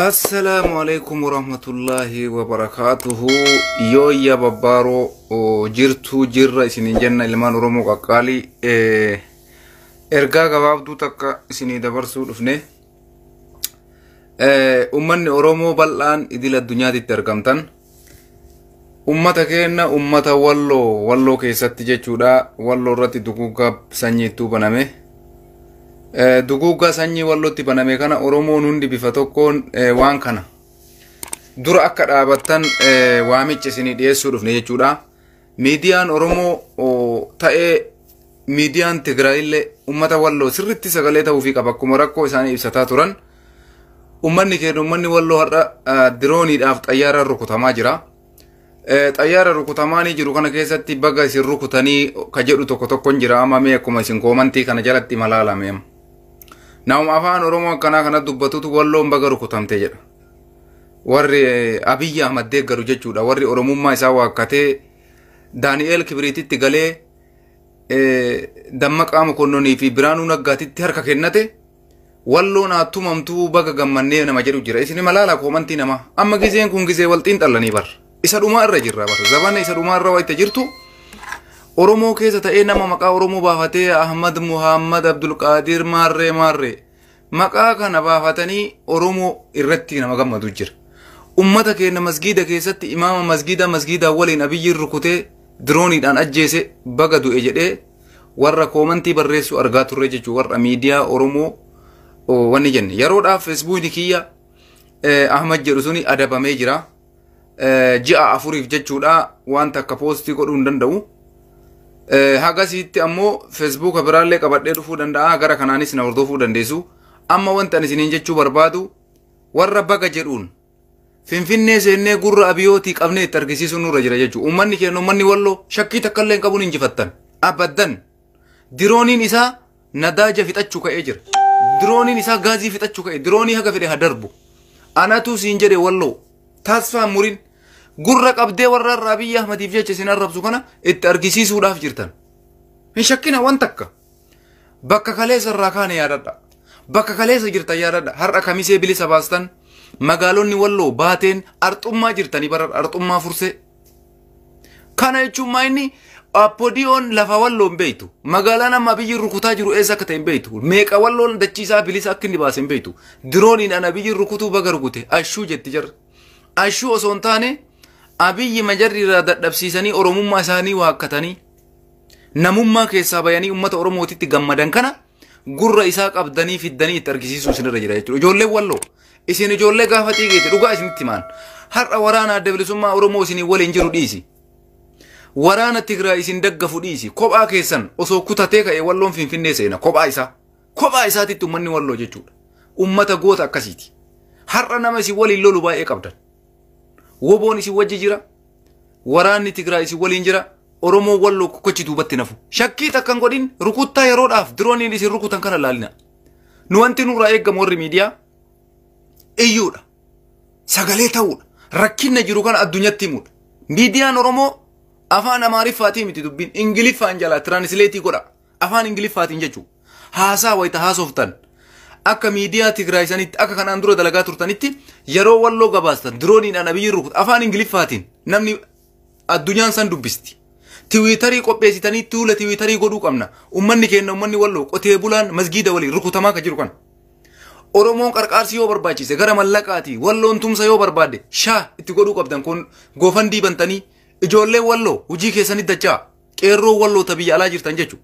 Assalaamu alaikum warahmatullaahi wabarakaatuhu. Yooyya babbaaroo jirtuu jirra isiniin jenna ilmaan Oromoo qaqqaalii ergaa gabaabduu takka isinii dabarsuu dhufne. Ummanni Oromoo bal'aan idil addunyaatitti argamtan. Ummata keenna ummata walloo walloo keessatti jechuudha. Walloo irratti duguuggaa sanyiittuu baname. Duguuggaa sanyii wallootti baname kana Oromoon hundi bifa tokkoon waan kana dura akka dhaabattan waamicha isinii dhiyeessuu dhufne jechuudha. Miidiyaan Oromoo ta'ee miidiyaan Tigraayillee ummata walloo sirriitti sagalee ta'uufii qaba akkuma rakkoo isaanii ibsataa turan. Ummanni keenya ummanni walloo har'a dirooniidhaaf xayyaaraan rukutamaa jira. Xayyaara rukutamaanii jiru kana keessatti baga isin rukutanii ka jedhu tokko tokkon jira amma mee akkuma isin koomantii kana jalatti malaalame. Nama afaan Oromoo akkanaa kana dubbatutu walloon baga rukutamte jedha. Warri Abiyyi Ahmad deeggaru jechuudha. Warri Oromummaa isaa waakkatee Daani'eel Kibriititti galee Dammaqaa Mokonninii fi Biraanuu Naggaatitti harka kennate walloon haa tumamtuu baga gammannee nama jedhu jira. Isin malaala koomantii namaa. Amma gizeen kun gizee wal xiinxallanii bar. Isa dhumaa irra jirra bar. Zabana isa dhumaa irra wayita jirtu Oromoo keessa ta'ee nama maqaa Oromoo baafatee Ahmad Muhammad Abdulqaadir Maarree Maarree maqaa kana baafatanii Oromoo irratti nama gammadu jira. Ummata keenya masgiida keessatti imaama masgiida masgiidaa waliin Abiyyiin rukutee dirooniidhaan ajjeese baga du'e jedhee warra koomantii barreessu argaa turre jechuudha. Warra miidiyaa Oromoo wanni jenne. Yeroodhaaf feesbuukni kiyya Ahmad jedhu suni adabamee jira. Ji'a afuriif jechuudha waan takka poostii godhuu hin danda'u. Hagasiitti ammoo feesbuuka biraallee qabadhee dhufuu danda'a gara kanaanis na hordofuu dandeessu. Amma wanti ani isiniin jechuu barbaadu warra baga jedhuun Finfinnee seennee gurra abiyootii qabnee itti argisiisuun nurra jira jechuudha. Uummanni keenya uummanni walloo shakkii takka illee hin qabuun injifattan. Abaddan. Dirooniin isaa nadaaja fixachuu ka'ee jira. Dirooniin isaa gaazii fixachuu ka'e. Diroonii haga fedhe haa darbu. Anatu siin jedhe walloo. Taasifaa murin. Gurra qabdee warra irraa Abiyyi Ahmadiif jecha isin arrabsu kana itti argisiisuudhaaf jirtan. Hin shakkina waan takka. Bakka kaleessa irraa kaane yaadadha. Bakka kaleessa jirtan yaadadha. Har'a kamisee bilisa baastan magaalonni walloo baateen arxummaa jirtanii bara arxummaa fursee. Kana jechuun maa inni Appodiyoon lafa walloo hin beektu. Magaalaan amma Abiyyi rukutaa jiru eessa akka ta'e hin beektu. Meeqa walloon dachiisaa bilisa akka inni baase hin beektu. Dirooniin an Abiyyi rukutuu baga rukute ashuu jetti jarri. Ashuu osoo hin taane Abiyyi majarri irraa dadhabsiisanii Oromummaa isaanii waakkatanii namummaa keessaa bayanii uummata Oromootitti gammadan kana gurra isaa qabdanii fiddanii itti argisiisuu isinirra jira jechuudha. Ijoolleen walloo isin ijoollee gaafa xiiqiiti dhugaa isinitti himaan. Har'a waraana adda bilisummaa Oromoo isinii waliin jiru dhiisi. Waraana Tigraay isin daggafu dhiisi. Kophaa keessan osoo kutatee ka'e walloon Finfinnee seena kophaa isaa. Kophaa isaatitti uummanni walloo jechuudha. Uummata goota akkasiiti. Har'a nama isin waliin lolu baay'ee qabdan. Woboon isin wajji jira. Waraanni Tigraay isin waliin jira. Oromoo walloo kokkochi duubatti nafu. Shakkii takka hin godhin rukuttaa yeroodhaaf dirooniin isin rukutan kana laalina. Nu wanti nurraa eeggamu warri miidiyaa iyyuudha. Sagalee ta'uudha. Rakkinna jiru kana addunyatti himuudha. Miidiyaan Oromoo afaan Amaariffaatii miti dubbiin Ingiliffaan jalaa tiraanisleetii godha. Afaan Ingiliffaatiin jechuudha. Haasaa wayita haasoftan. Akka miidiyaa Tigraay sanitti akka kanaan dura dalagaa turtanitti yeroo walloo gabaastan dirooniidhaan Abiyyiin rukut afaan Ingiliffaatiin namni addunyaan san dubbisti. Tiwiitarii qopheessitanii tuula tiwiitarii godhuu qabna. Uummanni keenya uummanni walloo qotee bulaan masgiida waliin rukutamaa kan jiru kana. Oromoon qarqaarsi yoo barbaachise gara mallaqaati walloon tumsa yoo barbaadde shaa itti godhuu qabdan kun goofandii bantanii ijoollee walloo hojii keessanii dachaa qeerroo walloo ta biyya alaa jirtan jechuudha.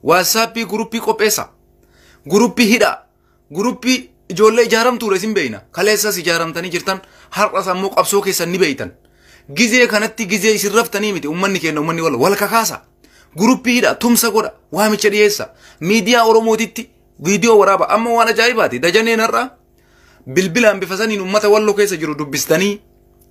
Waatsaappii guruppii qopheessa. Guruppii hidhaa. Guruppii ijoollee ijaaramtuudha isin beeyna. Kaleessas ijaaramtanii jirtan har'as ammoo qabsoo keessan ni beeytan. Gizee kanatti gizee isin raftanii miti uummanni keenya uummanni walloo wal kakaasa. Guruppii hidhaa tumsa godha waamicha dhiyeessa. Miidiyaa Oromootitti viidiyoo waraaba amma waan ajaa'ibaati dajaneen har'a bilbilaan bifa saniin uummata walloo keessa jiru dubbistanii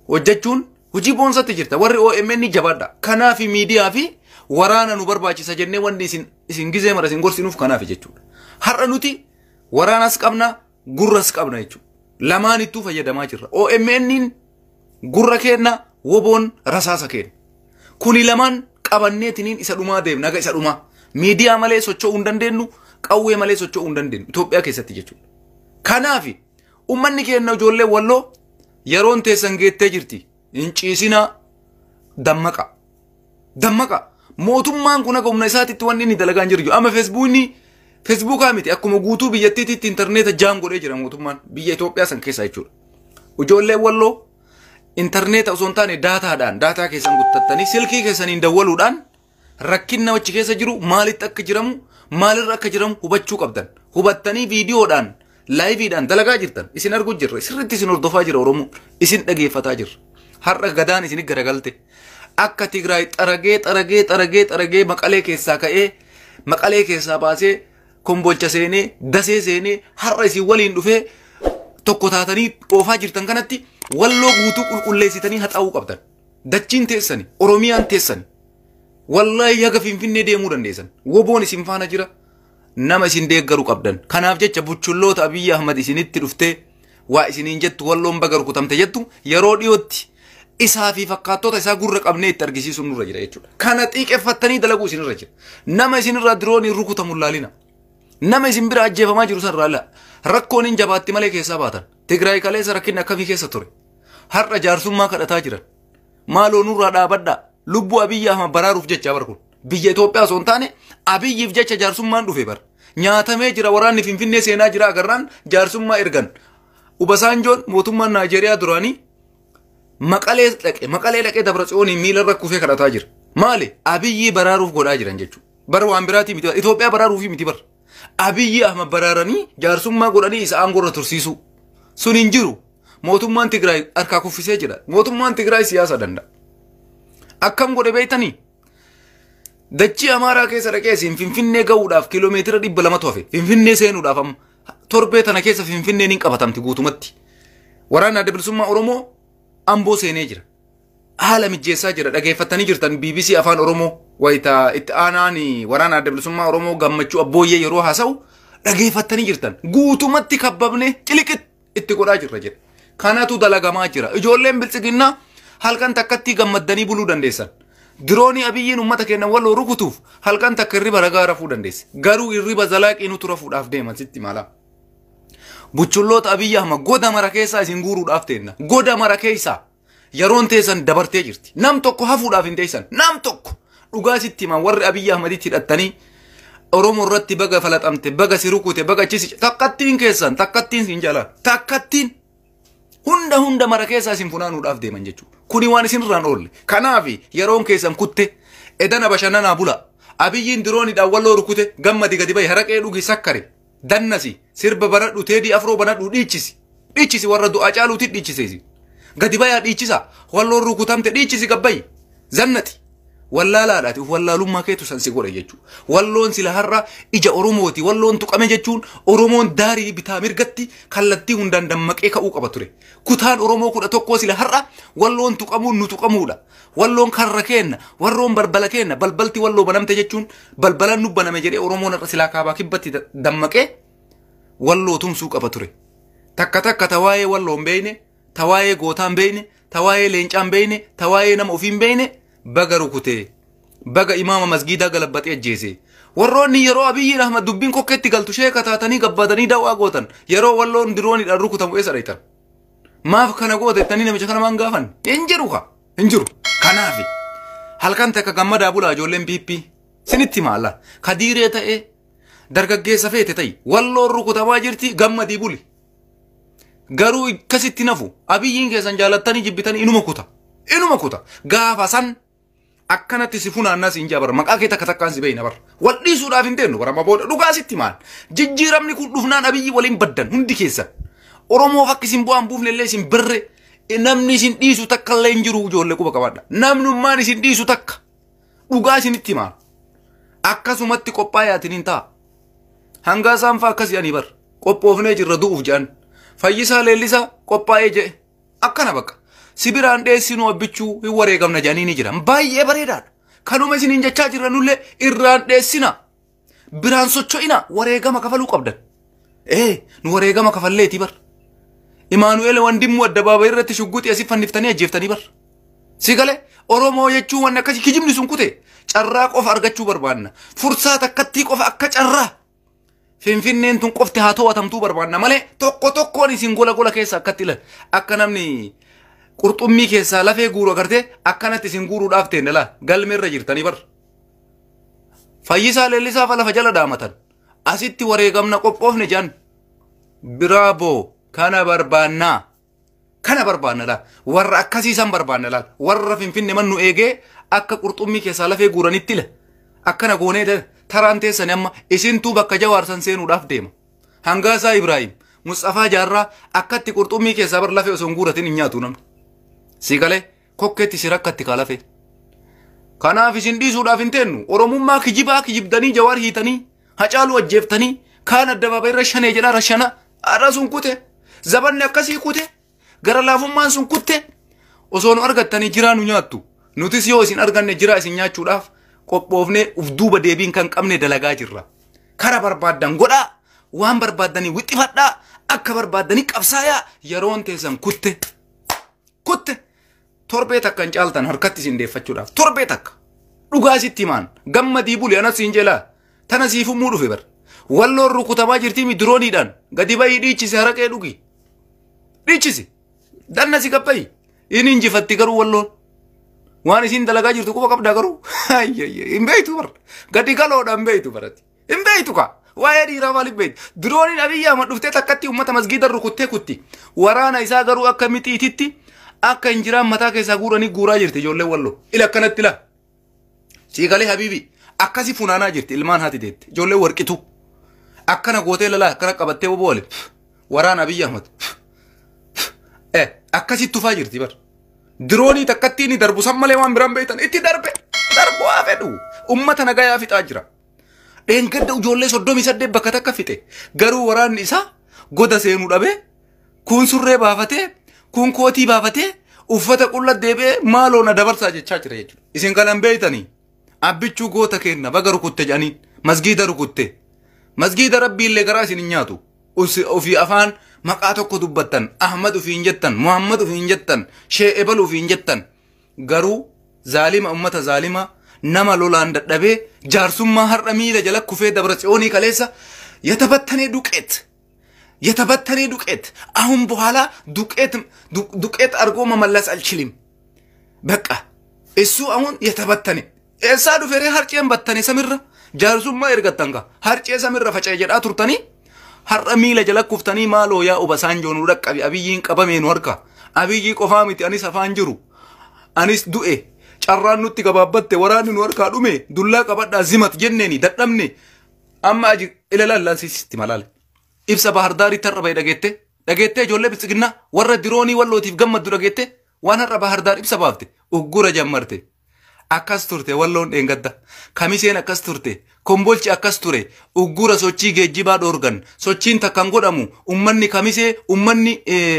hojjechuun hojii boonsatti jirta warri OMN jabaadha. Kanaafi miidiyaa fi waraana nu barbaachisa jennee wanni isin gizee mara isin gorsinuuf kanaafi jechuudha. Har'a nuti waraanas qabna gurras qabna jechuudha. Lamaanittuu fayyadamaa jirra. OMN gurra keenna woboon rasaasa keenna. Kuni lamaan qabanneetiniin isa dhumaa deemna haga isa dhumaa. Miidiyaa malee socho'uu hin dandeenyu qawwee malee socho'uu hin dandeenyu Itoophiyaa keessatti jechuudha. Kanaafi Uummanni keenya ijoollee Walloo yeroon teessan geettee jirti. Hin ciisinaa, dammaqa. Dammaqa. Mootummaan kun akka humna isaatitti wanni inni dalagaa hin jiru. Amma feesbuukni feesbuukaa miti, akkuma guutuu biyyattiitti intarneeta jam godhee jira mootummaan biyya Itoophiyaa san keessa jechuudha. Ijoollee Walloo intarneeta osoo hin taane daataadhaan daataa keessan guuttattanii silkii keessaniin dawwaluudhaan rakkinna achi keessa jiru, maalitti akka jiramu, maalirra akka jiramu hubachuu qabdan. Hubattanii viidiyoodhaan liveiidhaan dalagaa jirtan isin arguu jirra, sirriitti isin hordofaa jira Oromoo, isin dhageeffataa jirra. Har'a gadaan isin garagalte. Akka Tigraay xaragee xaragee xaragee xaragee Maqalee keessaa ka'ee, Maqalee keessaa baasee, Kombolcha seenee, Dasee seenee, har'a isin waliin dhufee tokko taatanii oofaa jirtan kanatti Walloo guutuu qulqulleessitanii haxaa'uu qabdan. Dachiin teessani, Oromiyaan teessani. Wallaahi haga Finfinnee deemuu dandeessan. Woboon isin faana jira. Nama isin deeggaru qabdan. Kanaaf jecha buchulloota Abiyyi Ahmad isinitti dhuftee waa isiniin jettu, Walloon baga rukutamte jettu, yeroo dhiyootti isaa fi fakkaattota isaa gurra qabnee itti argisiisuun nurra jira jechuudha. Kana xiiqeffattanii dalaguu isinirra jira. Nama isinirraa dirooniin rukutamu laalina. Nama isin bira ajjeefamaa jiru san laala. Rakkoon hin jabaatti malee keessaa baatan. Tigraay kaleessa rakkinni akkamii keessa ture? Har'a jaarsummaa kadhataa jiran. Maaloo nurraa dhaabadhaa. Lubbuu Abiyyi Ahmad baraaruuf jecha bar kun. Biyya Itoophiyaa osoo hin taane Abiyyiif jecha jaarsummaan dhufe bar. Nyaatamee jira, waraanni Finfinnee seenaa jira agarraan jaarsummaa ergan. Ubasaanjoon mootummaan Naayijeeriyaa duraanii Maqalee dhaqe, Maqalee dhaqee Dabra Tsiyooniin miila irra kufee kadhataa jira. Maali? Abiyyi baraaruuf godhaa jiran jechuudha. Bara waan biraatii miti. Itoophiyaa baraaruufi miti bar. Abiyyi Ahmad baraaranii jaarsummaa godhanii isa aangoo irra tursiisuu. Sun hin jiru. Mootummaan Tigraay harkaa kuffisee jira. Mootummaan Tigraay siyaasa danda'a. Akkam godhe beektanii? Dachii Amaaraa keessa dhaqee isin Finfinnee ga'uudhaaf kiiloomeetira 200tu hafe. Finfinnee seenuudhaaf amma torbee tana keessa Finfinneen hin qabatamti guutumatti. Waraanni Adda Bilisummaa Oromoo Amboo seenee jira. Haala mijjeessaa jira. Dhageeffattanii jirtan BBC Afaan Oromoo wayita itti aanaan waraana Adda Bilisummaa Oromoo Gammachuu Abbooyyee yeroo haasa'u dhageeffattanii jirtan. Guutumatti kabbabnee ciliqit itti godhaa jirra jedhe. Kanatu dalagamaa jira. Ijoolleen biltsiginnaa halkan takkatti gammaddanii buluu dandeessan. Diroonii Abiyyiin uummata keenya Walloo rukutuuf halkan takka hirriba ragaa rafuu dandeesse. Garuu hirriba zalaaqii nutu rafuudhaaf deeman sitti mala. Buchulloota Abiyyi Ahmad goda mara keessaa isin guuruudhaaf teenna. Goda mara keessaa yeroon teessan dabartee jirti. Nam tokko hafuudhaaf hin teessan. Nam tokko dhugaa sitti himan, warri Abiyyi Ahmaditti hidhattanii Oromoo irratti baga falaxamte, baga si rukute, baga achisi, takkattiin keessan takkattiin siin jala takkattiin hunda hunda mara keessaa isin funaanuudhaaf deeman jechuudha. Kuni waan isin irraan oolle. Kanaaf yeroon keessan kutte, edana bashannanaa bula. Abiyyiin dirooniidhaan Walloo rukute, gammadi, gadi bahi, haraqee dhugi, sakkare, dannasi, sirba baradhu, Teedii Afroo banadhu, dhiichisi. Dhiichisi, warra du'aa caaluutti dhiichise. Gadi bayaa dhiichisa. Walloon rukutamte, dhiichisi, gabbayi. Zannati. Wallaalaadhaati uf wallaalummaa keetu san si godhe jechuudha. Walloon sila har'a ija Oromooti. Walloon tuqame jechuun Oromoon daarii bitaa mirgatti kallattii hundaan dammaqee ka'uu qaba ture. Kutaan Oromoo 11 sila har'a Walloon tuqamuun nu tuqamuudha. Walloon karra keenna, warroon balbala keenna, balbalti Walloo banamte jechuun balbalaan nu baname jedhee Oromoon har'a silaa kaabaa kibbatti dammaqee Walloo tumsuu qaba ture. Takka takka ta waa'ee Walloo hin beekne, ta waa'ee gootaa hin beekne, ta waa'ee leencaa hin beekne, ta waa'ee nama ofii hin beekne, baga rukutee, baga imaama masgiidaa galabbaxee ajjeese. Warroonni yeroo Abiyyiin Ahmad dubbiin kokkeetti galtu sheeka taatanii gabbaatanii dawaa gootan, yeroo Walloon dirooniidhaan rukutamu eessa dhaytan? Maaf kana goota jettanii namicha kana maan gaafan? Hin jiru ka. Hin jiru. Kanaafi halkan takka gammadaa bulaa, ijoolleen PP. Sinitti maala? Kadiiree ta'ee dargaggeessa feete ta'i. Walloon rukutamaa jirti, gammadii buli. Garuu akkasitti nafu Abiyyiin keessan jaalattanii jibbitanii inuma kuta. Inuma kuta. Gaafa san akkanatti si funaannaa siin jaa bara, maqaa kee takka takkaan si beeyna bara. Wal dhiisuudhaaf hin teennu bara amma booda, dhugaa sitti maal. Jijjiiramni kun dhufnaan Abiyyi waliin baddan hundi keessan. Oromoof akka isin bu'aan buufne illee isin birre, namni isin dhiisu takka illee hin jiru, ijoollee quba qabaadha. Namnummaan isin dhiisu takka. Dhugaa isinitti maal. Akkasumatti qophaa'aatiin hin ta'a. Hangaa isaan fa'a akkas jedhanii bar. Qophoofnee jirra du'uuf jedhan. Fayyisaa Leellisaa qophaa'ee jedhe. Akkana bakka. Si biraan dheessinuu abbichuu, hin wareegamna jedhanii ni jiran. Baay'ee bareedaadha. Kanuma isiniin jechaa jirra nullee, irraan dheessina. Biraan socho'ina, wareegama kafaluu qabdan. Ee, nu wareegama kafalleeti bar. Imaanu'eel Wandimmuu addabaabayii irratti shugguxii asii fanniftanii ajjeeftanii bar. Si galee, Oromoo jechuun wanni akkasii kijibni sun kute, carraa qofa argachuu barbaanna. Fursaa takkattii qofa akka carraa. Finfinneen tun qofti haa to'atamtuu barbaanna malee tokko tokkoon isin gola gola keessa akkatti ilaal. Akka namni qurxummii keessaa lafee guuru agartee akkanatti isin guuruudhaaf teenne laa galmeerra jirtanii bar. Fayyisaa Leellisaa fa lafa jala dhaamatan. Asitti wareegamna qophoofne jaan. Biraaboo kana barbaannaa. Kana barbaanna laa. Warra akkasiisan barbaanna laa. Warra Finfinne mannu eegee akka qurxummii keessaa lafee guuranitti la. Akkana goonee taraan teessani amma isintuu bakka Jawaarsan seenuudhaaf deema. Hangaasaa Ibraahim, Mustafaa Jaarraa akkatti qurxummii keessaa bar lafee osoo hin guuratin hin nyaatu namni. Si galee kokkeetti si rakkatti kaa lafee. Kanaaf isin dhiisuudhaaf hin teennu. Oromummaa kijibaa kijibdanii Jawaar hiitanii, Hacaaluu ajjeeftanii, kaan addabaabayii irra shanee jedhaa rashana. Har'a sun kute. Zabanni akkasii kute. Gara laafummaan sun kutte. Osoo nu argattanii jiraa nu nyaattu. Nutis yoo isin arganne jiraa isin nyaachuudhaaf qophoofnee uf duuba deebiin kan qabne dalagaa jirra. Kara barbaaddan godhaa. Waan barbaaddanii wixxifadhaa. Akka barbaaddanii qabsaayaa. Yeroon teessan kutte. Kutte. Torbee takka hin caaltan harkatti isin deeffachuudhaaf. Torbee takka. Dhugaa sitti himaan. Gammadii buli anas siin jelaa. Tana siifumuu dhufe bar. Walloon rukutamaa jirtii dirooniidhaan. Gadi bahii dhiichisi haraqee dhugi. Dhiichisi. Danna si gabbayi. Inni injifatti garuu walloon. Waan isin dalagaa jirtu quba qabdaa garuu. Hin beektu bar. Gadi galoodha hin beektu barati. Hin beektu kaa. Waa'ee dhiiraa maaliif beektu? Dirooniin Abiyyi Ahmad dhuftee takkatti uummata masgiida rukuttee kutti. Waraana isaa garuu akka mixiititti akka injiraan mataa keessaa guuranii guuraa jirti ijoolleen Walloo. Ila akkanatti laa. Siigalee habiibi akkasi funaanaa jirti ilmaan haati deette ijoolleen warqitu. Akkana gootee lalaa akkana qabattee boboole. Waraana Abiyyi Ahmad. Akkasitti tufaa jirti bar. Diroonii takkatti inni darbu san malee waan biraan beektan itti darbe. Darbu haa fedhu. Uummata nagayaa fixaa jira. Dheengadda ijoollee 38 bakka takka fixe. Garuu waraanni isaa goda seenuu dhabee kun surree baafatee kun kootii baafatee uffata qulla deebi'ee maaloo na dabarsaa jechaa jira jechuudha. Isin kanan beektanii abbichuu goota kenna baga rukutte jedhaniin masgiida rukutte. Masgiida rabbiillee garaa isin hin nyaatu. Ofii afaan maqaa tokko dubbattan Ahmad ofiin jettan Muhammad ofiin jettan Shee Ebal ofiin jettan garuu zaalima ummata zaalima nama lolaan dadhabee jaarsummaa har'a miila jala kufee Dabra Tsiyoonii kaleessa yatabattanee duqeet የተበተነ ዱቄት አሁን በኋላ ዱቄት ዱቄት አድርጎ መመለስ አልችልም። በቃ እሱ አሁን የተበተነ ኤሳ ዱፌሬ harceen battane samirra jaarsummaa ergattan ka harcee samirra faca'e jedhaa turtanii har'a miila jala kuftanii maaloo yaa Obasanjoo nu dhaqqabi Abiyyiin qabamee nu harka Abiyyi qofaa miti anis afaan jiru anis du'e carraan nutti gabaabbatte waraanni nu harkaa dhume dullaa qabadhaa zimat jenneeni dadhabne amma aji ilalaan sitti malaale. Ibsa Bahardaaritti har'a bahe dhageette dhageette ijoollee Biltsiginnaa warra diroonii Wallootiif gammaddu dhageette waan har'a Bahardaar ibsa baafte uggura jammarte. Akkas turte Walloon dheengadda. Kamiseen akkas turte. Kombolchi akkas ture. Uggura sochii geejjibaa dhoorgan. Sochiin takkan godhamu. Ummanni Kamisee, ummanni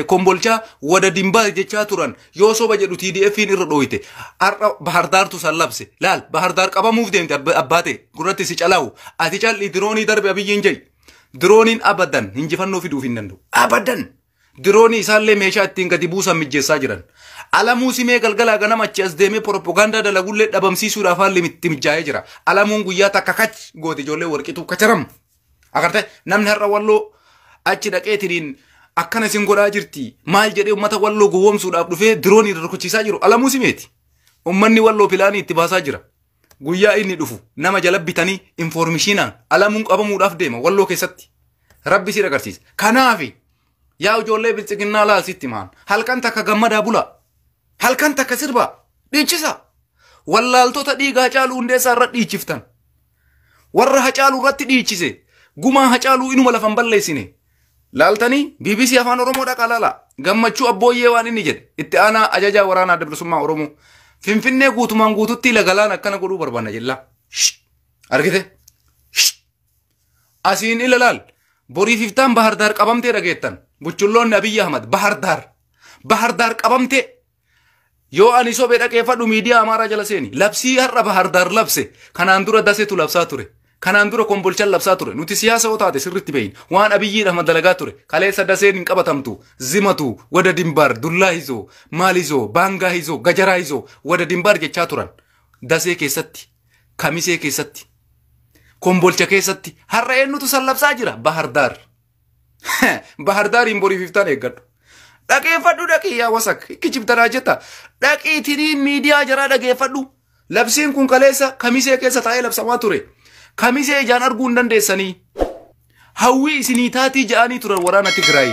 Kombolchaa wada dimbaa jechaa turan. Yoo soba jedhu TDF'n irra dhooyte. Har'a Bahardaartu san labse. Laal Bahardaar qabamuuf deemte abbaate. Gurratti si calaawu. Ati calli diroonii darbe Abiyyiin ja'i. Dirooniin abadan injifannoo fiduuf hin danda'u. Abadan! Diroonii isaallee meeshaa ittiin gadi buusan mijjeessaa jiran. Alamuu Simee galgalaa ganama achi as deemee propagaandaa dalagullee dhabamsiisuudhaaf haalli itti mijaa'ee jira. Alamuun guyyaa takka kach gooti ijoollee warqituu kacharam. Agartee namni har'a Walloo achi dhaqeetiniin akkana isin godhaa jirti. Maal jedhee uummata Walloo gowwoomsuudhaaf dhufee diroonii rukuchiisaa jiru. Alamuu Simeeti. Uummanni Walloo pilaanii itti baasaa jira. Guyyaa inni dhufu nama jala bitanii informishinaan Alamuun qabamuudhaaf deema Walloo keessatti. Rabbi si agarsiisa. Kanaafi yaa ijoollee Biltsiginnaa laal sitti maan halkan takka gammadaa bulaa. Halkan takka sirbaa. Dhiichisa. Wallaaltota dhiigaa Hacaaluu Hundeessaa irra dhiichiftan. Warra Hacaaluu irratti dhiichise. Gumaa Hacaaluu inuma lafan balleessine. Laaltanii BBC Afaan Oromoo dhaqaa laala. Gammachuu Abbooyyee waan inni jedhe. Itti aanaa ajajaa waraanaa Adda Bilisummaa Oromoo. Finfinnee guutumaan guututti lagalaan akkana godhuu barbaanna jella. Argite? Asiin ila laal. Borii fiftaan Bahardaar qabamtee dhageettan. Buchulloonni Abiyyi Ahmad Bahardaar. Bahardaar qabamtee. Yoo ani sobee dhaqeeffadhu miidiyaa Amaaraa jala seeni. Labsii har'a Bahardaar labse. Kanaan dura Daseetu labsaa ture. Kanaan dura Kombolchan labsaa ture. Nuti siyaasa yoo taate sirriitti beeyin. Waan Abiyyi Ahmad dalagaa ture. Kaleessa Daseen hin qabatamtu. Zimatu, wada dimbaar, dullaa hizoo, maal hizoo, baangaa hizoo, gajaraa hizoo, wada dimbaar jechaa turan. Dasee keessatti, Kamisee keessatti. Kombolcha keessatti har'a eenyutu sallabsaa jira? Bahardaar. Bahardaariin boriif iftaan eeggadhu. Dhageeffadhu dhaqii yaa wasak kijibtanaa jetta. Dhaqiitinii miidiyaa jaraa dhageeffadhu. Labsiin kun kaleessa Kamisee keessa taa'ee labsamaa ture. Kamisee ijaan arguu hin dandeessanii. Hawwii isinii taatii ja'anii turan waraana Tigraay.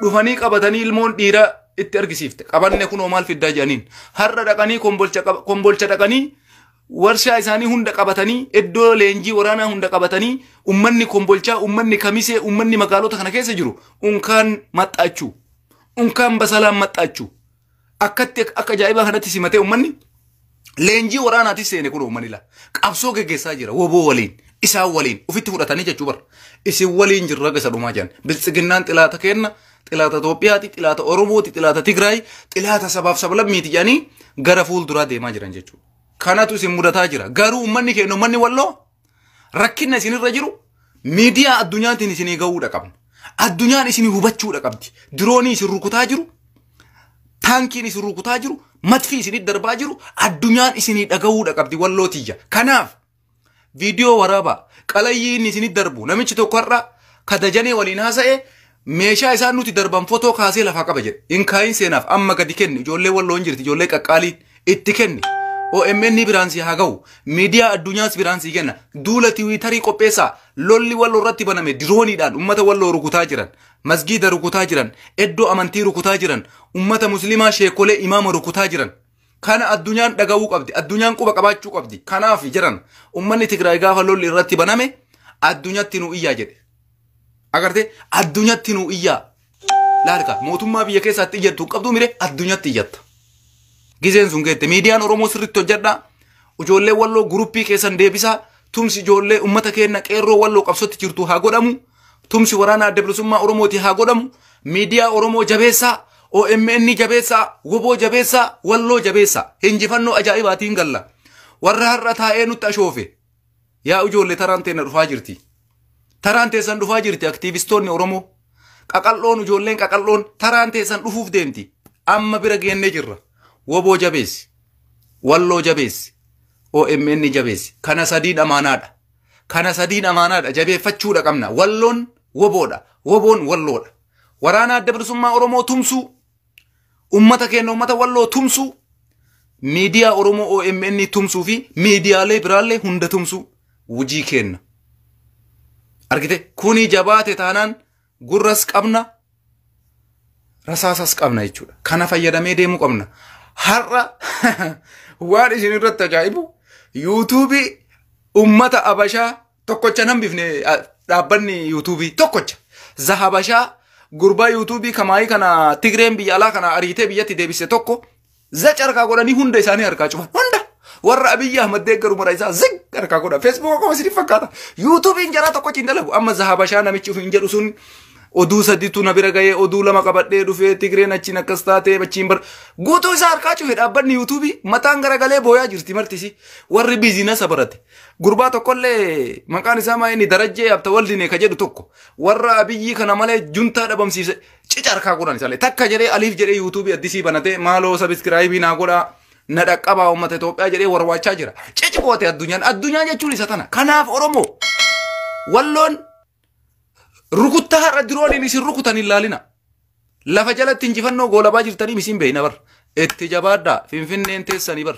Dhufanii qabatanii ilmoon dhiiraa itti argisiifte. Qabanne kunoo maal fiddaa jedhaniin. Har'a dhaqanii Kombolcha dhaqanii warshaa isaanii hunda qabatanii, iddoo leenjii waraanaa hunda qabatanii, ummanni Kombolchaa, ummanni Kamisee, ummanni magaalota kana keessa jiru unkaan maxxaachuu, unkaan basalaan maxxaachuu. Akkatti akka ajaa'ibaa kanatti simatee ummanni leenjii waraanaatis seene kun uummanni la. Qabsoo geggeessaa jira woboo waliin, isaan waliin ofitti fudhatanii jechuu bara. Isin waliin jirra gasa dhumaa jiran. Biltsiginnaan xilaata kenna, xilaata Itoophiyaati, xilaata Oromooti, xilaata Tigraay, xilaata sabaaf sablammiiti jedhanii gara fuulduraa deemaa jiran jechuudha. Kanatu isin mudataa jira. Garuu uummanni keenya, uummanni Walloo, rakkinna isinirra jiru miidiyaa addunyaatiin isinii gahuudha qabna. Addunyaan isinii hubachuudha qabdi. Diroonii isin rukutaa jiru, taankiin isin rukutaa jiru, matfii isinii darbaa jiru, addunyaan isinii dhagahuudha qabdi Walloo tiyya. Kanaaf viidiyoo waraabaa qalayyii inni isinii darbu, namichi tokko har'a kadajanee waliin haasa'e, meeshaa isaan nuti darban fotoo kaasee lafaa qaba jedhe. Hin kaayin seenaaf amma gadi kenni, ijoollee Walloon jirti, ijoollee qaqqaaliin itti kenni. OMN biraan si haa ga'u. Miidiyaa addunyaas biraan si kenna. Duula tiwiitarii qopheessaa. Lolli Walloo irratti baname, dirooniidhaan uummata Walloo rukutaa jiran. Masgiida rukutaa jiran. Iddoo amantii rukutaa jiran. Uummata musliimaa, sheekolee, imaama rukutaa jiran. Kana addunyaan dhaga'uu qabdi. Addunyaan quba qabaachuu qabdi. Kanaaf jiran uummanni Tigraay gaafa lolli irratti baname addunyatti nu iyyaa jedhe. Agartee, addunyatti nu iyyaa. Laalka mootummaa biyya keessaatti iyyattu qabdu mire, addunyatti iyyatta. Gizeen sun geette miidiyaan Oromoo sirriitti hojjedhaa. Ijoollee Walloo guruppii keessan deebisaa. Tumsi ijoollee uummata keenya qeerroo Walloo qabsootti jirtu haa godhamu. Tumsi waraana Adda Bilisummaa Oromooti haa godhamu. Miidiyaa Oromoo jabeessaa. OMN jabeessaa. Woboo jabeessaa. Walloo jabeessaa. Injifannoo ajaa'ibaatiin galla. Warra har'a taa'ee nutti ashoofe. Yaa ijoollee, taraan teenya dhufaa jirti. Taraan teessan dhufaa jirti, aktiivistoonni Oromoo. Qaqal'oon, ijoolleen qaqal'oon, taraan teessan dhufuuf deemti. Amma bira geennee jirra. Woboo jabeessi. Walloo jabeessi. OMN jabeessi. Kana sadiin amaanaadha. Kana sadiin amaanaadha. Jabeeffachuudha qabna. Walloon woboodha. Woboon Walloodha. Waraana Adda Bilisummaa Oromoo tumsuu. Uummata keenya, uummata Walloo tumsuu. Miidiyaa Oromoo OMN tumsuu fi miidiyaalee biraallee hunda tumsuu. Wujii kenna. Argite, kuni jabaate taanaan gurras qabna, rasaasas qabna jechuudha. Kana fayyadamee deemuu qabna. Har'a waan isin irratti ajaa'ibu, yuutuubii ummata Abashaa tokkocha nan bifne, dhaabbanni yuutuubii tokkocha. Zahabashaa gurbaa yuutuubii kamaayii kana Tigreen biyya alaa kana ariitee biyyatti deebise tokko zaca harkaa godhanii hunda isaanii harkaa cufan, hunda. Warra Abiyyi Ahmad deeggaru mara isaa zig harkaa godha. Feesbuuka qofa isiniif fakkaata. Yuutuubiin jaraa tokkochi hin dalagu. Amma Zahabashaa namichi ofiin jedhu sun oduu sadiitu na bira ga'ee, oduu lama qabadhee dhufee, Tigreen achiin akkas taatee achiin bar guutuu isaa harkaa cufe. Dhaabbanni yuutuubii mataan garagalee booyaa jirti martisi. Warri biizinasa barate gurbaa tokkollee maqaan isaa maa inni Darajjee Abta Waldine ka jedhu tokko warra Abiyyii kana malee juntaa dhabamsiise cica harkaa godhan. Isaallee takka jedhee aliif jedhee yuutuubii addisii banatee, maaloo sabiskiraayibii naa godhaa, na dhaqqabaa uummata Itoophiyaa jedhee warwaachaa jira. Cici goote addunyaan. Addunyaa jechuun isa tana. Kanaaf Oromoo, Walloon, rukuttaa har'a dirooniin isin rukutan hin laalina. Lafa jalatti injifannoo goolabaa jirtanii isin beeyna bar. Itti jabaadhaa, Finfinneen teessanii bar.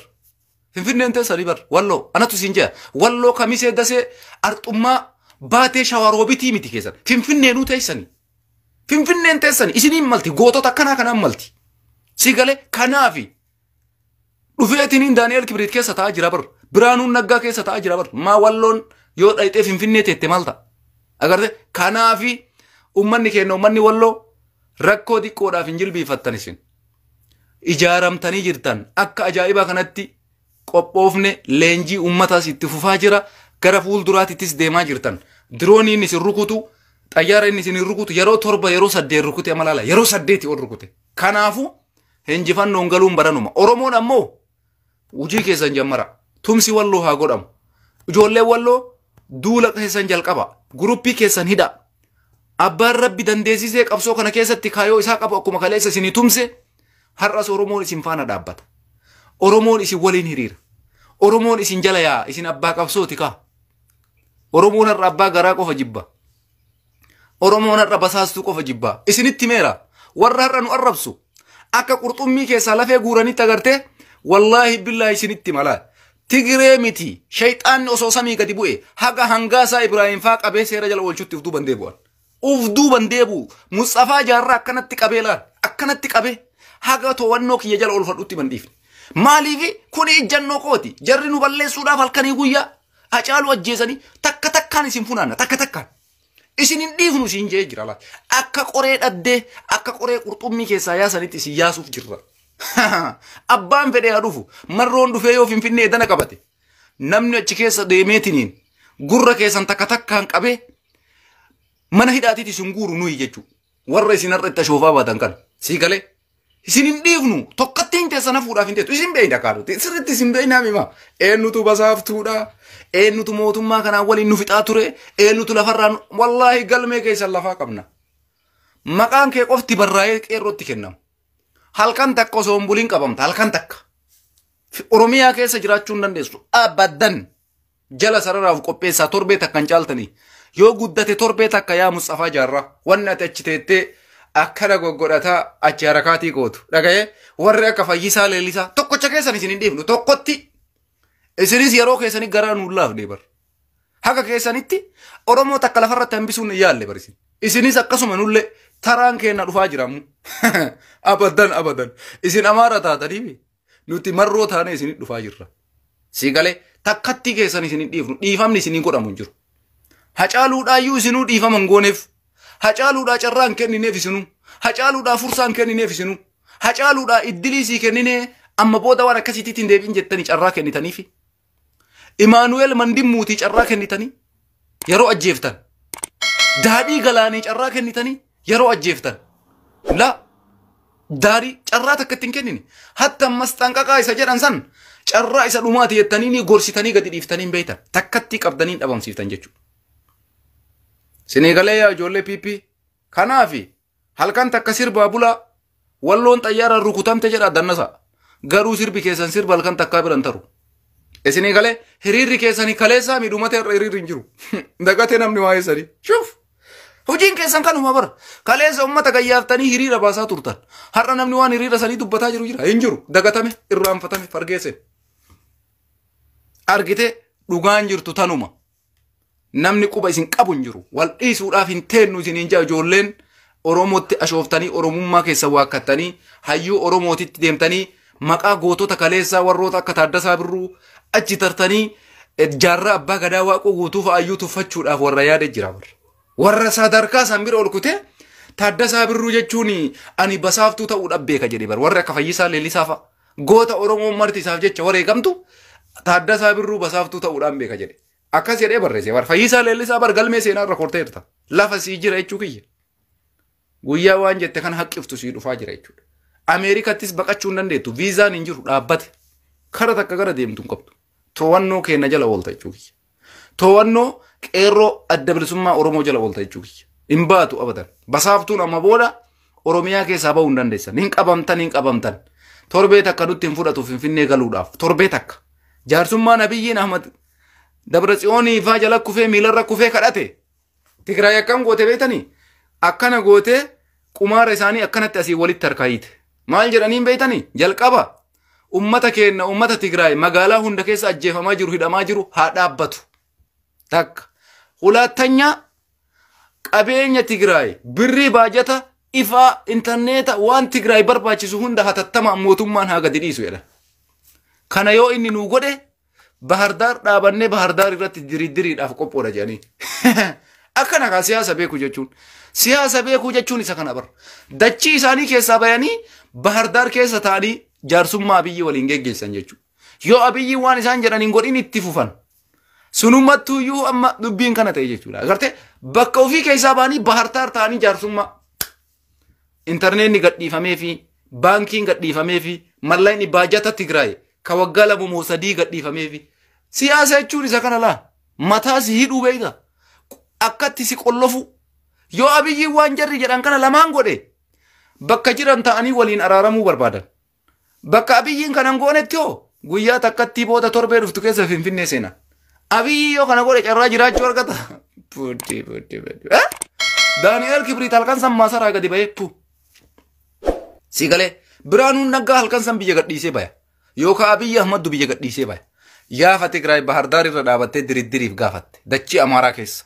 Finfinneen teessanii bar. Walloo anatu isin jea. Walloo, Kamisee, Dasee, Arxummaa, Baatee, Shawaroobitii miti keessan. Finfinneenuu teessanii. Finfinneen teessanii isiniin malti, gootota akkanaa kanaan malti. Si galee? Kanaafi dhufeetiniin Daani'el Kibriit keessa taa'aa jira bar. Biraanuun Naggaa keessa taa'aa jira bar. Maa Walloon yoo dhayxee Finfinnee teette maal ta'a? Agarte, kanaafi uummanni keenya, uummanni Walloo, rakkoo xiqqoodhaaf hin jilbiifattan isin. Ijaaramtanii jirtan, akka ajaa'ibaa kanatti qophoofne, leenjii uummataas itti fufaa jira, gara fuulduraatittis deemaa jirtan. Dirooniin isin rukutu, xayyaara inni isin rukutu yeroo 7, yeroo 8 rukute, amalaala yeroo 8 ol rukute. Kanaafuu injifannoon galuun baranuma. Oromoon ammoo hojii keessan jammara. Tumsi Walloo haa godhamu. Ijoolleen Walloo duula keessan jalqaba. Guruppii keessan hidha. Abbaan Rabbi dandeessisee qabsoo kana keessatti kaayoo isaa qabu akkuma kaleessa isinii tumse, har'as Oromoon isin faana dhaabbata. Oromoon isin waliin hiriira. Oromoon isin jala yaa, isin abbaa qabsooti kaa. Oromoon har'a abbaa garaa qofa jibba. Oromoon har'a basaastuu qofa jibba. Isinitti meera. Warra har'a nu arrabsu. Akka qurxummii keessaa lafee guuranitti agartee wallaahi billaahi isinitti mala. Tigiree miti shayxaanni osoo samii gadi bu'e haga hangaasaa Ibraahim faa qabee seera jala oolchutti uf duuban deebi'an. Uf duuban deebi'u Mustafaa Jaarraa akkanatti qabee laal akkanatti qabee haga to'annoo kiyya jala oolfadhutti ban dhiifne. Maaliif kuni ijjannoo kooti jarri nu balleessuudhaaf halkanii guyyaa Hacaaluu ajjeesanii takka takkaan isin funaanna takka takkaan. Isin hin dhiifnu isin jee jira laal. Akka qoree dhaddee akka qoree qurxummii keessaa yaasanitti isin yaasuuf jirra. Abbaan fedhee haa dhufu marroon dhufee yoo Finfinnee edana qabate namni achi keessa deemeetiniin gurra keessan takka takkaan qabee mana hidhaatiiti isin guuru nuyi jechuudha. Warra isin har'a itti ashoofaa baatan kana sii galee isin hin dhiifnu tokkotti hin teessan hafuudhaaf hin teessu isin beeyna kaanuti sirriitti isin beeynaa mima eenyutu basaaftuudha eenyutu mootummaa kanaan waliin nu fixaa ture eenyutu lafarraa wallaahi galmee keessan lafaa qabna. Maqaan kee qofti barraa'ee qeerrootti kennama. Halkan takka osoo hin bulin qabamta halkan takka. Oromiyaa keessa jiraachuu hin dandeessu abadan jala sararaaf qopheessaa torbee takka hin caaltanii yoo guddate torbee takka yaa Mustafaa Jaarraa wanni ati achi teettee akkana goggodhataa achi harakaatii gootu dhaga'ee warri akka Fayyisaa Leellisaa tokkocha keessan isin hin dhiifnu tokkotti isinis yeroo keessanii garaa nuun laafne bar haga keessanitti Oromoo takka lafarratti hambisuun hin yaalle bar isin isinis akkasuma nullee taraan keenya dhufaa jiramu abadan abadan isin Amaara taatanii nuti marroo taanee isinit dhufaa jirra. Sii galee takkattii keessan isin hin dhiifnu dhiifamni isin hin godhamu hin jiru. Hacaaluudhaayyuu isinuu dhiifama hin gooneef. Hacaaluudhaa carraa hin kennineef isinuu. Hacaaluudhaa fursaa hin kennineef isinuu. Hacaaluudhaa iddilii sii kenninee amma booda waan akkasiitti hin deebiin jettanii carraa kennitaniifi. Imaanu'eel Mandimmuutii carraa kennitanii yeroo ajjeeftan. Daadhii galaanii carraa kennitanii yeroo ajjeeftan. La daarii carraa takka ittiin kennine. Hatta ammas xanqaqaa isa jedhan san carraa isa dhumaati jettanii ni gorsitanii gadi dhiiftanii hin beektan. Takkatti qabdanii hin dhabamsiiftan jechuudha. Sinii galee yaa ijoollee PP. Kanaafi halkan takka sirbaa bulaa walloon xayyaaraan rukutamte jedha dannasa. Garuu sirbi keessan sirba halkan takkaa biran taru. Isinii galee hiriirri keessanii kaleessaa miidhumate irra hiriirri hin jiru. Dagatee namni waa'ee sanii. Shuuf! Hojiin keessan kanuma bara. Kaleessa uummata gayyaaftanii hiriira baasaa turtan. Har'a namni waan hiriira sanii dubbataa jiru jira. Hin jiru. Dagatame, irraanfatame, fargeesse. Argite dhugaan jirtu tanuma. Namni quba isin qabu hin jiru. Wal dhiisuudhaaf hin teennu isiniin jaa ijoolleen Oromootti ashooftanii Oromummaa keessa waakkattanii hayyuu Oromootitti deemtanii maqaa gootota kaleessaa warroota akka Taaddasaa Birruu achi tartanii jaarraa abbaa gadaa Waaqoo Guutuu fa'aayyuu tuffachuudhaaf warra yaade jira warra. Warra sadarkaa san bira ol kutee Taaddasaa Birruu jechuun ani basaaftuu ta'uu beeka jedhe bar warri akka Fayyisaa Leellisaa fa'a. Goota Oromoon marti isaaf jecha wareegamtu Taaddasaa Birruu basaaftuu ta'uudhaan beeka jedhe. Akkas jedhee barreesse bar Fayyisaa Leellisaa bar galmee seenaa irra korteerta. Lafa sii jira jechuu kiyya. Guyyaa waan jette kana haqqiftu sii dhufaa jira jechuudha. Ameerikattis baqachuu hin dandeettu. Viizaan hin jiru dhaabbate. Kara takka gara deemtu hin qabdu. To'annoo keenya jala oolta jechuu kiyya. To'annoo qeerroo adda bilisummaa Oromoo jala oolta jechuu kiyya. Hin baatu abadan. Basaaftuun amma booda Oromiyaa keessaa bahuu hin dandeessan. Hin qabamtan hin qabamtan. Torbee takka nutti hin fudhatu Finfinnee galuudhaaf. Torbee takka. Jaarsummaan Abiyyiin Ahmad Dabra Tsiyoonii faa jala kufee miilarra kufee kadhate. Tigraay akkam goote beektanii? Akkana gootee qumaara isaanii akkanatti asii walitti harkaayiite. Maal jedhaniin beektanii? Jalqaba ummata keenya ummata Tigraay magaalaa hunda keessa ajjeefamaa jiru hidhamaa jiru haa dhaabbatu. Takka. Hulaattanya qabeenya Tigraay birrii baajata ifaa intarneeta waan Tigraay barbaachisu hunda hatattama mootummaan haa gadi dhiisu jedhan. Kana yoo inni nuu godhe Bahardaar dhaabannee Bahardaar irratti diriiriidhaaf qophoodha jedhanii. Akkana kaa siyaasa beeku jechuun. Siyaasa beekuu jechuun isa kana bara. Dachii isaanii keessaa bayanii Bahardaar keessa taa'anii jaarsummaa Abiyyi waliin geggeessan jechuudha. Yoo Abiyyi waan isaan jedhan hin godhin itti fufan. Sunumattuyyuu amma dubbiin kana ta'e jechuudha. Agartee bakka ofii keessaa ba'anii Bahardaar taa'anii jaarsummaa. Intarneetni gadhiifamee fi baankiin gadhiifamee fi mallaqni baajata Tigraay ka waggaa 2 moo 3 gadhiifamee fi siyaasa jechuun isa kana laa mataa si hidhuu beekta akkatti si qollofu yoo Abiyyiin waan jarri jedhan kana lamaan godhe bakka jiran ta'anii waliin araaramuu barbaadan. Bakka Abiyyiin kanan goonetti hoo guyyaa takkatti booda torbee dhuftu keessa Finfinnee seenan. Abiyyi yoo kana godhe carraa jiraachuu argata. Buddi buddi buddi. Daani'eel Kibriit halkan san maasaraa gadi bahee pu. Si galee Biraanuun Naggaa halkan san biyya gadhiisee baya. Yookaan Abiyyi Ahmaddu biyya gadhiisee baya. Yaafa Tigraay Bahardaar irra dhaabattee diriddiriif gaafatte. Dachii Amaaraa keessa.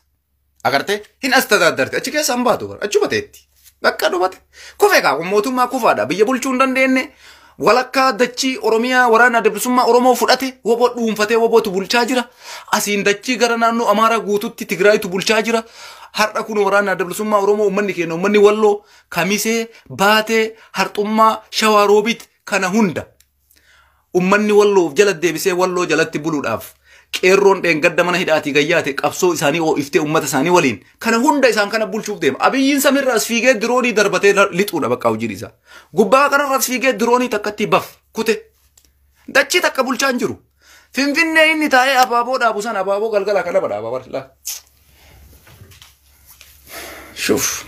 Agartee hin as tadaaddarte achi keessa hin baatu bara achuma teetti. Bakka dhumate. Kufe kaa kun mootummaa kufaadha. Biyya bulchuu hin dandeenye. Walakkaa dachii Oromiyaa waraana adda bilisummaa Oromoo fudhate woboo dhuunfatee wobootu bulchaa jira. Asiin dachii gara naannoo Amaaraa guututti Tigraayitu bulchaa jira. Har'a kun waraana adda bilisummaa Oromoo uummanni keenya uummanni Walloo, Kamisee, Baatee, Harxummaa, Shawaa Roobiit kana hunda. Uummanni Walloof jala deebisee Walloo jalatti buluudhaaf qeerroon dheengadda mana hidhaatii gayyaate qabsoo isaanii oo'iftee uummata isaanii waliin kana hunda isaan kana bulchuuf deema. Abiyyiin samirra as fiigee diroonii darbatee lixuudha bakka hojiin isaa. Gubbaa kanarra as fiigee diroonii takkatti baf kute. Dachii takka bulchaa hin jiru. Finfinnee inni taa'ee abaaboo dhaabu san abaaboo galgala kana badhaaba bara. Shuf.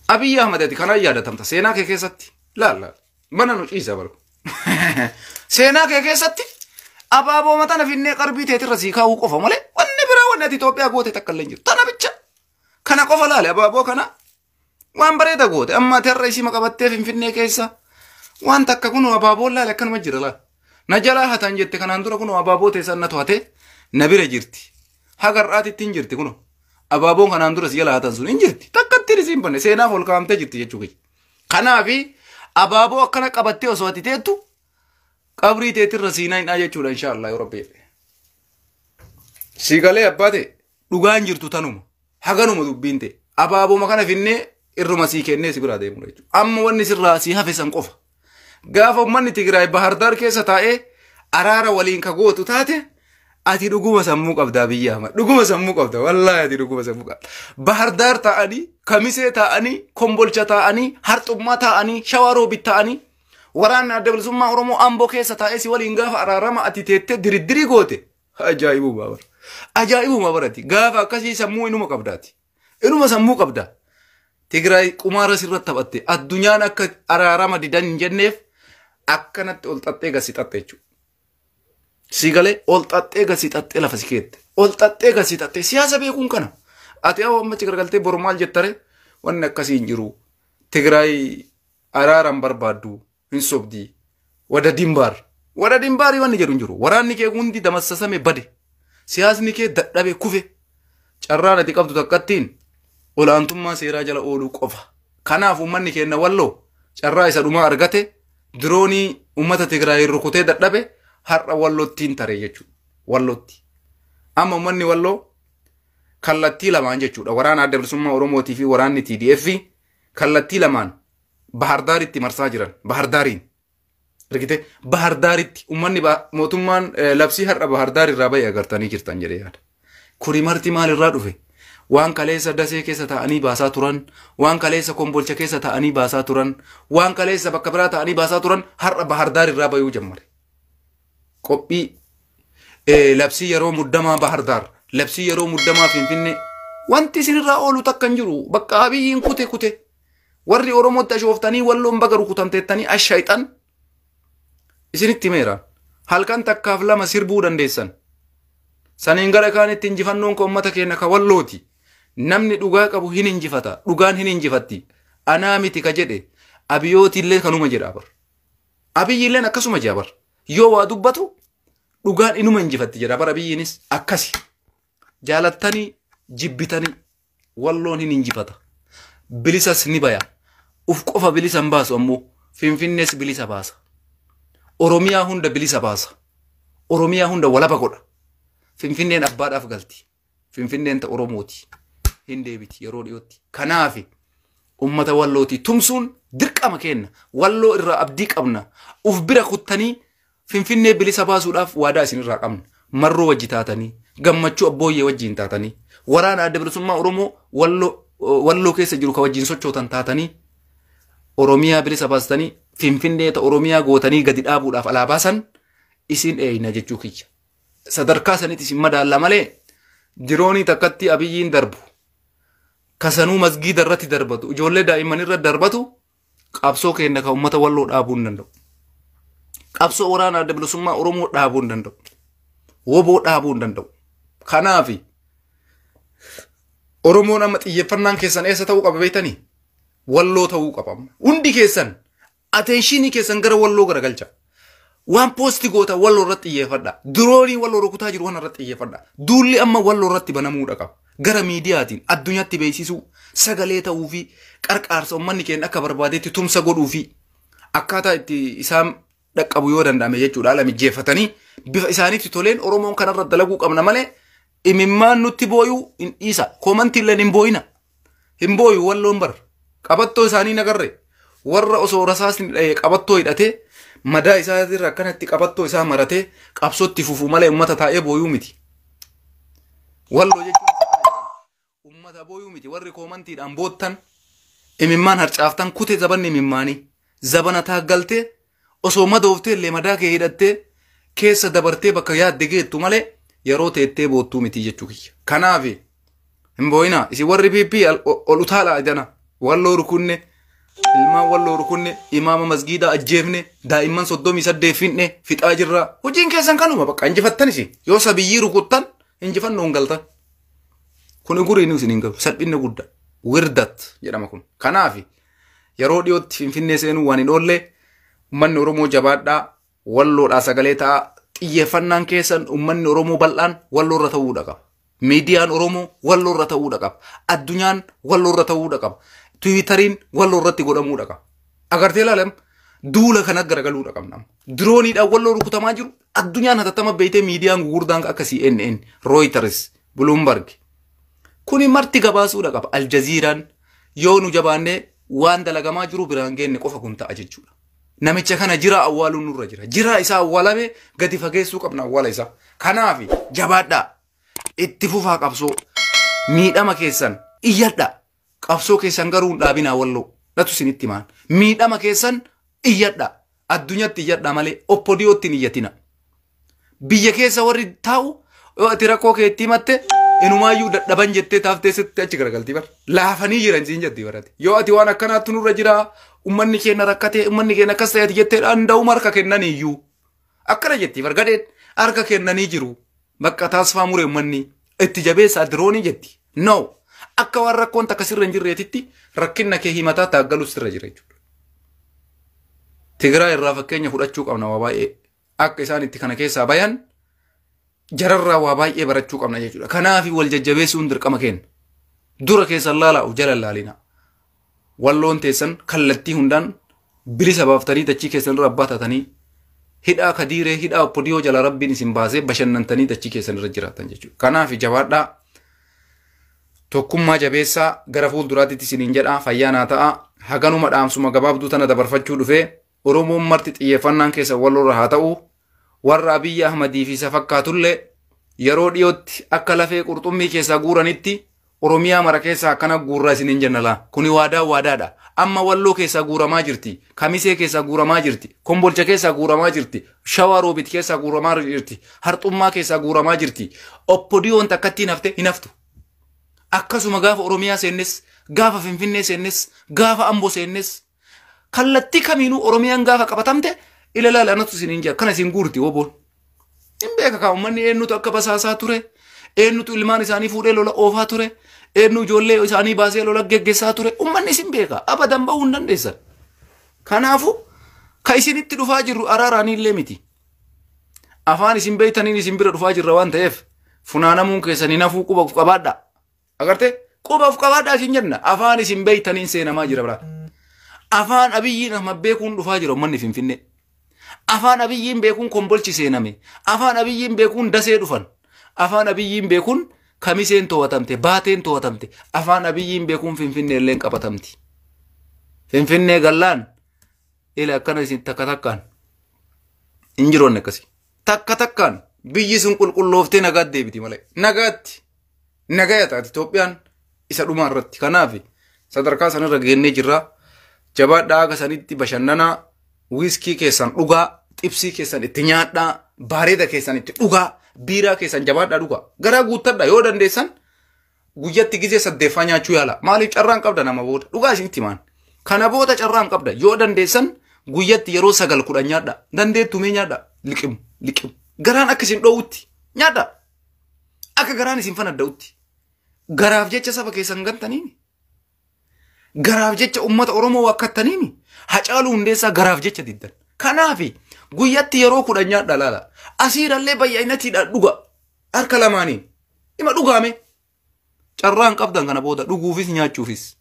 Abiyyi Ahmad ati kanaan yaadatamta seenaa kee keessatti. Laal laal. Mana nu ciisa bara. Seenaa kee keessatti abaaboo matana finnee qarbii teetirra sii kaa'uu qofa malee wanni biraa wanni ati Itoophiyaa goote takka illee hin jiru. Tana bicha. Kana qofa laale abaaboo kana waan bareeda goote amma ati har'a isii maqabattee Finfinnee keessa waan takka kunoo abaaboon laale akkanuma jira laal. Na jalaa hatan jette kanaan dura kunoo abaaboo teessan na to'ate na bira jirti. Haga har'aatitti hin jirti kunoo. Abaaboon kanaan dura si jalaa hatan sun hin jirti. Takkatti isiin banne seenaaf ol kaa'amtee jirti jechuu kiyya. Kanaafi abaaboo akkana qabattee osoo ati teettu qabrii teetirra siinaa hin jechuudha inshaallah yoo rabbi jedhe. Si galee abbaa ta'e dhugaan jirtu tanuma haganuma dubbiin ta'e abaaboo kana finnee irruma sii kennee si biraa deemudha jechuudha. Amma wanni sirraa sii hafe san qofa. Gaafa uummanni Tigraay Bahardaar keessa taa'ee araara waliin ka gootu taate ati dhuguma sammuu qabda Abiyyi Ahmad. Dhuguma sammuu qabda wallaahi ati dhuguma sammuu qabda. Bahardaar taa'anii, Kamisee taa'anii, Kombolcha taa'anii, Harxummaa taa'anii, Shawaa Roobit taa'anii waraanni adda bilisummaa Oromoo Amboo keessa taa'ee si waliin gaafa araarama ati teettee diriddirii goote. Ajaa'ibuma bara. Ajaa'ibuma barati. Gaafa akkasii sammuu inuma qabdaati. Inuma sammuu qabda. Tigraay qumaara sirratti taphatte addunyaan akka araarama didan hin jenneef akkanatti ol xaxxee gasi xaxxe jechuudha. Si galee ol xaxxee gasi xaxxee lafa si keette. Ol xaxxee gasi xaxxee siyaasa beekuun kana. Ati awwa amma achi gargaltee boru maal jettare wanni akkasii hin jiru. Tigraay araaran barbaaddu hin sobdi. Wada dimbaar. Wada dimbaarii wanni jedhu hin jiru. Waraanni kee hundi damassasame bade. Siyaasni kee dadhabe kufe. Carraan ati qabdu takkattiin olaantummaa seeraa jala ooluu qofa. Kanaaf uummanni keenya Walloo carraa isa dhumaa argate diroonii uummata Tigraay rukutee dadhabe har'a Wallottiin tare jechuudha. Wallotti. Amma uummanni Walloo kallattii lamaan jechuudha. Waraana adda bilisummaa Oromootii fi waraanni TDF kallattii lamaan Bahardaaritti marsaa jiran. Bahardaariin. Argite Bahardaaritti uummanni mootummaan labsii har'a Bahardaar irraa bahe agartanii jirtan jedhee yaada. Kuri marti maalirraa dhufe? Waan kaleessa Dasee keessa taa'anii baasaa turan, waan kaleessa Kombolcha keessa taa'anii baasaa turan, waan kaleessa bakka biraa taa'anii baasaa turan har'a Bahardaar irraa bayuu jammare. Qophii labsii yeroo muddamaa Bahardaar, labsii yeroo muddamaa Finfinnee wanti isinirraa oolu takka hin jiru. Bakka Abiyyiin kute kute. Warri Oromootti ashooftanii Walloon baga rukutamteettanii ashayxan isinitti himeera. Halkan takkaaf lama sirbuu dandeessan. Saniin gara kaanitti injifannoon ka uummata keenya ka Wallooti. Namni dhugaa qabu hin injifata. Dhugaan hin injifatti. Anaa miti ka jedhe Abiyootillee kanuma jedha bar. Abiyyiilleen akkasuma jedha bar. Yoo waa dubbatu dhugaan inuma injifatti jedha bar Abiyyiinis akkasi. Jaalattanii jibbitanii Walloon hin injifata. Bilisas ni baya. Uf qofa bilisa hin baasu ammoo Finfinnees bilisa baasa. Oromiyaa hunda bilisa baasa. Oromiyaa hunda walaba godha. Finfinneen abbaadhaaf galti. Finfinneen ta Oromooti. Hin deebiti yeroo dhiyootti. Kanaafi uummata Wallootii tumsuun dirqama kenna. Walloo irraa abdii qabna. Uf bira kuttanii Finfinnee bilisa baasuudhaaf waadaa isinirraa qabna. Marroo wajji taatanii, gammachuu abbooyyee wajjiin taatanii, waraana adda bilisummaa Oromoo Walloo keessa jiru ka wajjiin sochootan taatanii, Oromiyaa bilisa baastanii, Finfinnee ta Oromiyaa gootanii gadi dhaabuudhaaf alaabaa san isin eeyna jechuu kiyya. Sadarkaa sanitti isin madaalla malee diroonii takkatti Abiyyiin darbu. Kasanuu masgiida irratti darbatu, ijoollee daa'imman irra darbatu qabsoo keenya ka uummata Walloo dhaabuu hin danda'u. Qabsoo waraana adda bilisummaa Oromoo dhaabuu hin danda'u. Woboo dhaabuu hin danda'u. Kanaafi Oromoon amma xiyyeeffannaan keessan eessa ta'uu qaba beektanii? Walloo ta'uu qaba. Hundi keessan attention keessan gara Walloo garagalcha. Waan post goota Walloo irratti xiyyeeffadha. Diroonii Walloo rukutaa jiru waan irratti xiyyeeffadha. Duulli amma Walloo irratti banamuudha qaba. Gara miidiyaatiin addunyaatti beeksisuu, sagalee ta'uu fi qarqaarsa uummanni keenya akka barbaadetti tumsa godhuu fi akkaataa itti isaan dhaqqabu yoo danda'ame jechuudha. Haala mijeeffatanii bifa isaaniitti toleen Oromoon kanarra dalaguu qabna malee imimmaan nutti booyuu hin dhiisa. Koomantiilleen hin booyina. Hin booyu Walloon bar. Qabattoo isaanii nagarre. Warra osoo rasaasni dha'ee qabattoo hidhatee madaa isaa irra akkanatti qabattoo isaa maratee qabsootti fufuu malee uummata taa'ee booyuu miti. Walloo jechuun uummata booyuu miti. Warri koomantiidhaan boottan imimmaan harcaaftan kutee zabanni imimmaanii zabana taaggaltee osoo madooftee illee madaa kee hidhattee keessa dabartee bakka yaadde geettu malee yeroo teettee boottuu miti jechuu kiyya. Kanaaf hin booyinaa. Isin warri PP ol utaalaa jana. Walloo rukunne, ilmaan Walloo rukunne, imaama masgiidaa ajjeefne, daa'imman 38 finne, fixaa jirra. Hojiin keessan kanuma bakka injifattan isin. Yoo sabiyyii rukuttan injifannoon galtan. Kun guriin isin hin galu. Salphinna guddaa. Wirdat jedhama kun. Kanaaf yeroo dhiyootti Finfinnee seenuu waan hin oolle, uummanni Oromoo jabaadhaa, Walloodhaa sagalee ta'a. Xiyyeeffannaan keessan uummanni Oromoo bal'aan Walloorra ta'uudha qaba. Miidiyaan Oromoo Walloorra ta'uudha qaba. Addunyaan Walloorra ta'uudha qaba. Tiwiitariin Walloorratti godhamuudha qaba. Agartee ilaalam duula kana garagaluudha qabna. Dirooniidhaan Walloo rukutamaa jiru addunyaan hatattama beeytee miidiyaan gurguddaan akka CNN, Reuters, Bloomberg. Kuni marti gabaasuudha qaba. Aljaziiraan yoo nu jabaannee waan dalagamaa jiru biraan geenne qofa kun ta'a jechuudha. Namicha kana jira awwaaluun nurra jira. Jira isaa awwaalame gadi fageessuu qabna awwaala isaa. Kanaaf jabaadhaa. Itti fufaa qabsoo. Miidhama keessan iyyadhaa. Qabsoo keessan garuu hin dhaabinaa Walloo. Natu isinitti himaan. Miidhama keessan iyyadhaa. Addunyaatti iyyadhaa malee oppodiyootti hin iyyatina. Biyya keessa warri taa'u yoo ati rakkoo keetti himatte inumaayyuu dadhaban jettee taaftee sitti achi garagaltii bar. Laafanii jiran siin jetti barate. Yoo ati waan akkanaatti nurra jira, uummanni keenya rakkatee, uummanni keenya akkas ta'eeti jettee danda'u harka kennanii iyyuu. Akkana jetti bar gadheen harka kennanii jiru. Bakka taasifaa muree uummanni itti jabeessaa diroonii jetti. No. Akka waan rakkoon takka sirra hin jirreetitti rakkinna kee himataa taaggalus sirra jira jechuudha. Tigraay irraa fakkeenya fudhachuu qabna waa baay'ee. Akka isaan itti kana keessaa bayan jararraa waa baay'ee barachuu qabna jechuudha. Kanaaf wal jajjabeessuun dirqama keenya. Dura keessan laalaa of jala laalina. Walloon teessan kallattii hundaan bilisa baaftanii dachii keessan irra abbaa taatanii hidhaa kadiiree hidhaa oppodiyoo jala rabbiin isin baasee bashannantanii dachii keessan irra jiraatan jechuudha. Kanaaf jabaadhaa. Tokkummaa jabeessaa gara fuulduraatti isiniin jedhaa, fayyaa naa ta'a. Haganuma dhaamsuma gabaabduu tana dabarfachuu dhufee. Oromoon marti xiyyeeffannaan keessa Walloorra haa ta'u. Warra Abiyyi Ahmadii fi isa fakkaatullee yeroo dhiyootti akka lafee qurxummii keessaa guuranitti Oromiyaa mara keessaa akkana guurraa isiniin jenna laa. Kuni waadaa waadaadha. Amma Walloo keessaa guuramaa jirti. Kamisee keessaa guuramaa jirti. Kombolcha keessaa guuramaa jirti. Shawaa Roobit keessaa guuramaa jirti. Harxummaa keessaa guuramaa jirti. Oppodiyoon takkatti hin hafte hin haftu. Akkasuma gaafa Oromiyaa seennes, gaafa Finfinnee seennes, gaafa Amboo seennes, kallattii kamiinuu Oromiyaan gaafa qabatamte ila laala anatu isiniin jira. Kana isin guurti woboon. Hin beeka kaa uummanni eenyutu akka basaasaa ture, eenyutu ilmaan isaanii fuudhee lola oofaa ture, eenyu ijoollee isaanii baasee lola geggeessaa ture. Uummanni isin beeka. Abadan bahuu hin dandeessan. Kanaafuu ka isinitti dhufaa jirru araaraanii illee miti. Afaan isin beektaniin isin bira dhufaa jirra waan ta'eef funaanamuun keessan hin hafuu, quba of qabaadhaa. Agartee, quba of qabaadhaa isin jenna. Afaan isin beektaniin seenamaa jira biraa. Afaan Abiyyiin Ahmad beekuun dhufaa jira uummanni Finfinnee. Afaan Abiyyiin beekuun Kombolchi seename. Afaan Abiyyiin beekuun Dasee dhufan. Afaan Abiyyiin beekuun Kamiseen to'atamte, Baateen to'atamte. Afaan Abiyyiin beekuun Finfinnee illee qabatamti. Finfinnee gallaan ila akkana isin takka takkaan hin jiroonne akkasii. Takka takkaan biyyi sun qulqullooftee nagaatti deebiti malee. Nagaatti. Nagaya taati Itoophiyaan isa dhumaa irratti. Kanaaf sadarkaa sanarra geennee jirra. Jabaadhaa, akka sanitti bashannanaa, wiiskii keessan dhugaa, xibsii keessan itti nyaadhaa, baareeda keessan itti dhugaa, biiraa keessan jabaadhaa dhugaa. Garaa guuttadhaa, yoo dandeessan guyyatti gizee saddeeffaa nyaachuu yaala. Maaliif carraan qabda nama booda? Dhugaa isinitti himaan. Kana booda carraan qabda. Yoo dandeessan guyyatti yeroo 9 10 nyaadhaa. Dandeettu mee nyaadhaa. Liqimu liqimu. Garaan akka isin dhoowwutti nyaadhaa. Akka garaan isin fanadda'utti. Garaaf jecha saba keessan gantaniini. Garaaf jecha uummata Oromoo wakkattaniini. Hacaaluu Hundeessaa garaaf jecha diddan. Kanaafi guyyatti yeroo 10 nyaadha laala. Asiirallee bayya'inatiidha dhuga. Harka lamaaniin. Ima dhugaame. Carraan qabdan kana booda dhuguufis nyaachuufis.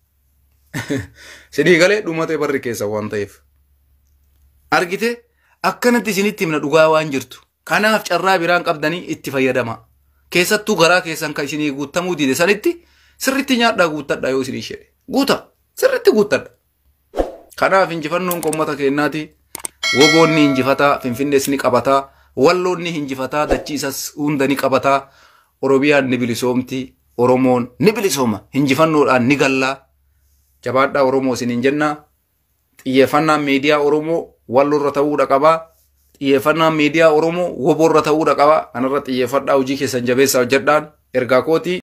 Sidii galee dhumatee barri keessa waan ta'eef. Argite, akkanatti isinitti himna dhugaa waan jirtu. Kanaaf carraa biraan qabdanii itti fayyadama. Keessattuu garaa keessan kan isinii guutamuu dide sanitti sirritti nyaadhaa guuttadha yoo isinii jedhe. Guuta. Sirritti guuttadha. Kanaaf injifannoon uummata keenyaati. Woboon ni injifataa, Finfinnees ni qabataa, Walloon ni injifataa, dachii isas hunda ni qabataa, Oromiyaan ni bilisoomti, Oromoon ni bilisooma, injifannoodhaan ni gallaa. Jabaadhaa Oromoo isiniin jennaa. Xiyyeeffannaan miidiyaa Oromoo Walloorra ta'uudha qabaa. Xiyyeeffannaan miidiyaa Oromoo Woboorra ta'uudha qabaa. Kanarra xiyyeeffadhaa, hojii keessan jabeessaa hojjedhaan ergaa kootii.